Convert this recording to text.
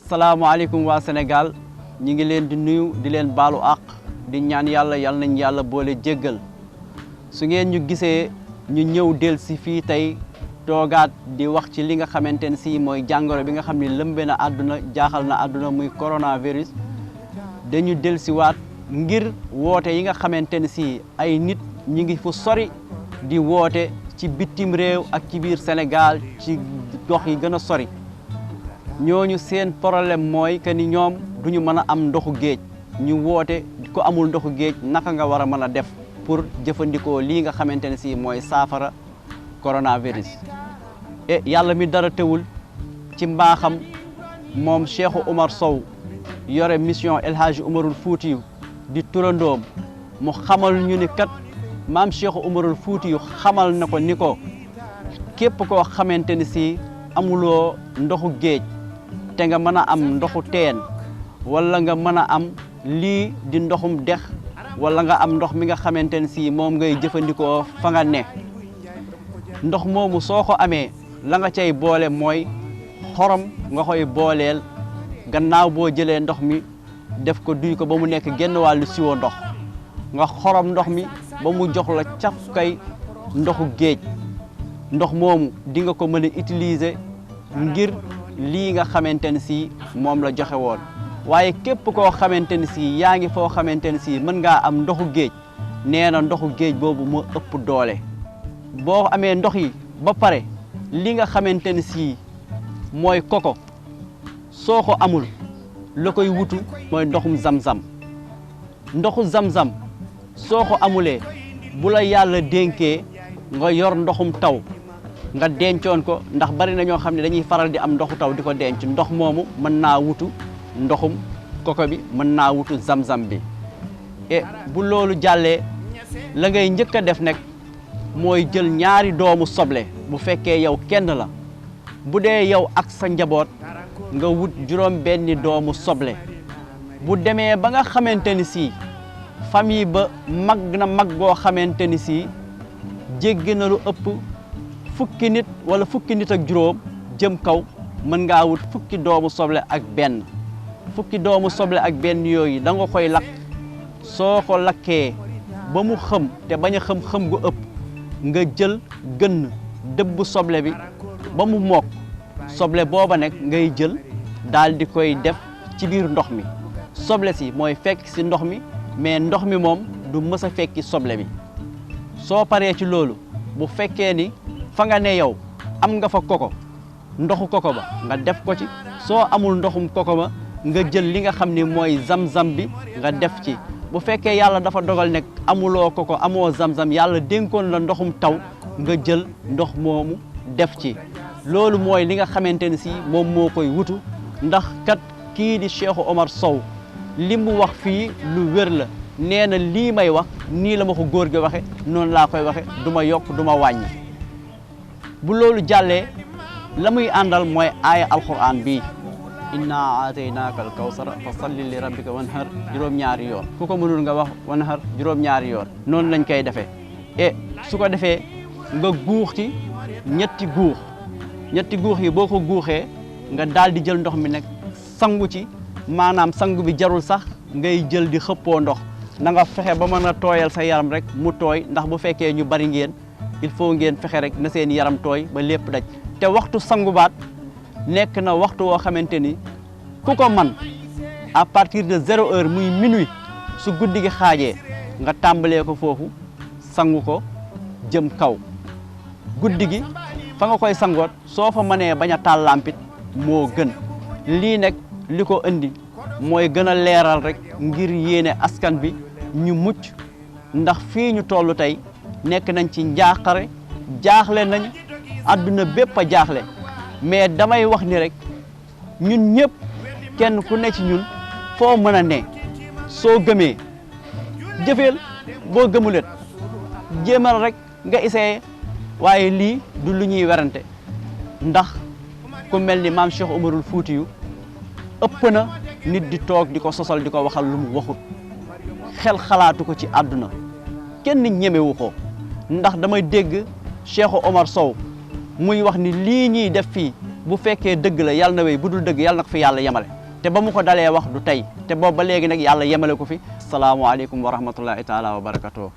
asalaamaaleykum waa Sénégal ñi ngi leen di nuyu di leen baalu àq di ñaan yàlla nañ yàlla boole jéggal su ngeen ñu gisee ñu ñëw del si fii tey toogaat di wax ci li nga xamante ne si mooy jàngoro bi nga xam ne lëmbe na àdduna jaaxal na àdduna muy coronavirus dañu del si waat ngir woote yi nga xamante ne si ay nit ñi ngi fu sori di woote ci bitim réew ak ci biir Sénégal ci gox yi gën a sori ñooñu seen problème mooy que ni ñoom duñu mën a am ndoxu géej ñu woote ko amul ndoxu géej naka nga war a mën a def pour jëfandikoo lii nga xamante ne si mooy saafara coronavirus. et yàlla mi dara teewul ci mbaaxam moom Cheikh Oumar Sow yore mission El Hadji Oumarul Foutiyu di turandoom mu xamal ñu ni kat maam Cheikh Oumarul Foutiyu xamal na ko ni ko képp koo xamante ni si amuloo ndoxu géej te nga mën a am ndoxu teen wala nga mën a am lii di ndoxum dex wala nga am ndox mi nga xamante ne si moom ngay jëfandikoo fa nga ne ndox moomu soo ko amee la nga cay boole mooy xorom nga koy booleel gannaaw boo jëlee ndox mi def ko duy ko ba mu nekk genn wàllu siwo ndox nga xorom ndox mi ba mu jox la cafkay ndoxu géej ndox moomu di nga ko mën a utiliser ngir lii nga xamante ne si moom la joxe woon waaye képp koo xamante ne si yaa ngi foo xamante ne si mën ngaa am ndoxu géej nee na ndoxu géej boobu moo ëpp doole boo amee ndox yi ba pare li nga xamante ne si mooy koko soo ko amul la koy wutu mooy ndoxum zam-zam ndoxu zam-zam soo ko amulee bu la yàlla dénkee nga yor ndoxum taw nga dencoon ko ndax bari na ñoo xam ne dañuy faral di am ndoxu taw di ko denc ndox moomu mën naa wutu ndoxum koko bi mën naa wutu zam-zam bi et bu loolu jàllee la ngay njëkk a def nag mooy jël ñaari doomu soble bu fekkee yow kenn la bu dee yow ak sa njaboot nga wut juróom benni doomu soble bu demee ba nga xamante ni si famille ba mag na mag goo xamante ni si jéggi na lu ëpp fukki nit wala fukki nit ak juróom jëm kaw mën ngaa wut fukki doomu soble ak benn fukki doomu soble ak benn yooyu da nga koy lakk soo ko lakkee ba mu xëm te bañ a xëm gu ëpp nga jël gën dëbb soble bi ba mu mokk soble booba nag ngay jël daal di koy def ci biir ndox mi soble si mooy fekk si ndox mi mais ndox mi moom du mës a fekki soble bi soo paree ci loolu bu fekkee ni fa nga ne yow am nga fa koko ndoxu koko ba nga def ko ci soo amul ndoxum koko ba nga jël li nga xam ni mooy zam-zam bi nga def ci bu fekkee yàlla dafa dogal nekk amuloo koko amoo zam-zam yàlla dénkoon la ndoxum taw nga jël ndox moomu def ci loolu mooy li nga xamante ne si moom moo koy wutu ndax kat kii di Cheikh Oumar Sow li mu wax fii lu wér la nee na lii may wax nii la ma ko góor gi waxe noonu laa koy waxe du ma yokk du ma wàññi bu loolu jàllee la muy àndal mooy aaya alquran bii inna aataynaaka al kawsara fa salli li rabbika wanhar juróom-ñaari yoon ku ko mënul nga wax wanhar juróom-ñaari yoon noonu lañ koy defee et su ko defee nga guux ci ñetti guux yi boo ko guuxee nga daal di jël ndox mi nag sangu ci maanaam sangu bi jarul sax ngay jël di xëppoo ndox na nga fexe ba mën a tooyal sa yaram rek mu tooy ndax bu fekkee ñu bari ngeen il faut ngeen fexe rek na seen yaram tooy ba lépp daj te waxtu sangubaat nekk na waxtu woo xamante ni ku ko man à partir de 0 heure muy minuit su guddi gi xaajee nga tàmbalee ko foofu sangu ko jëm kaw guddi gi fa nga koy sangoot soo fa mënee bañ a taal lampit moo gën lii nag li ko indi mooy gën a leeral rek ngir yéene askan bi ñu mucc ndax fii ñu toll tey nekk nañ ci njaaxare jaaxle nañ adduna bépp a jaaxle mais damay wax ni rek ñun ñëpp kenn ku ne ci ñun foo mën a ne soo gëmee jëfeel boo gëmulet jéemal rek nga essayé waaye lii du lu ñuy werante ndax ku mel ni maam Cheikh Oumarul Foutiyu ëpp na nit di toog di ko sosal di ko waxal lu mu waxut xel xalaatu ko ci àdduna kenn ñemewu ko ndax damay dégg Cheikh Oumar Sow muy wax ni lii ñuy def fii bu fekkee dëgg la yàlla na wéy bu dul dëgg yàlla na ko fi yàlla yemale te ba mu ko dalee wax du tey te boobu ba léegi nag yàlla yemale ko fi salaamualeykum wa rahmatullahi taala wa barakatuh